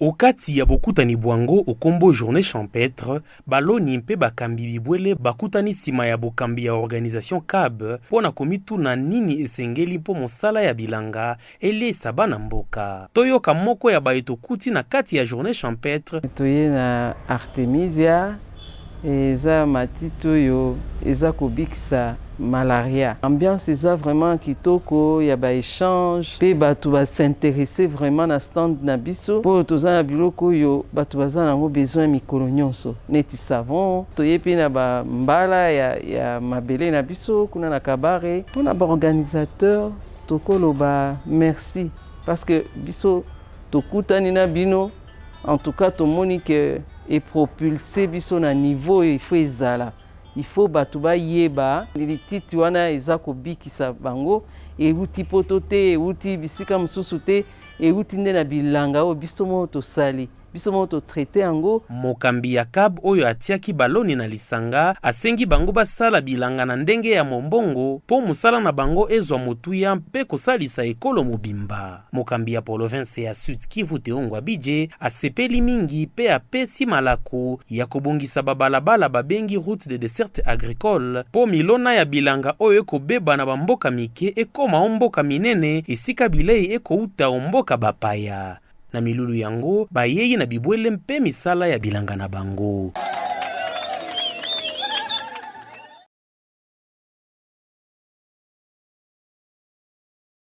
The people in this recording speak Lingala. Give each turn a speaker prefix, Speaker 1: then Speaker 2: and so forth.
Speaker 1: Okati ya bokutani bwango okombo Journée champêtre, baloni mpe bakambi bibwele bakutani nsima ya bokambi ya organisation CAB mpo na komituna nini esengeli mpo mosala ya bilanga eliesa bana mboka. Toyoka moko ya baye tokuti na kati ya Journée champêtre.
Speaker 2: Toye na Artemisia, eza matiti oyo eza kobikisa malaria. Ambiance eza vraiment kitoko ya ba échange mpe bato bas'intéresser vraiment na stand na biso, mpo toza na biloko oyo bato baza nango besoin mikolo nyonso, neti savon. Toye mpe na bambala ya mabele na biso kuna na Kabare. Mpona baorganisateur, tokoloba merci, parce que biso tokutani na bino. En tout cas, tomoni ke epropulse biso na niveau oyo il faut ezala. Il faut bato bayeba lititi wana eza kobikisa bango. Euti poto te, euti bisika mosusu te, euti nde na bilanga oyo biso moko tosali, biso moko totraite yango.
Speaker 1: Mokambi ya CAB oyo atiaki baloni na lisanga asengi bango basala bilanga na ndenge ya mombongo mpo mosala na bango ezwa motuya mpe kosalisa ekolo mobimba. Mokambi ya province ya Sud Kivu, Teongwa Bije, asepeli mingi mpe apesi malako ya kobongisa babalabala babengi route de desserte agricole, mpo milona ya bilanga oyo ekobeba na bamboka mike ekóma o mboka minene esika bilei ekouta o mboka bapaya. Na milulu yango, bayei na bibwele mpe misala ya bilanga na bango.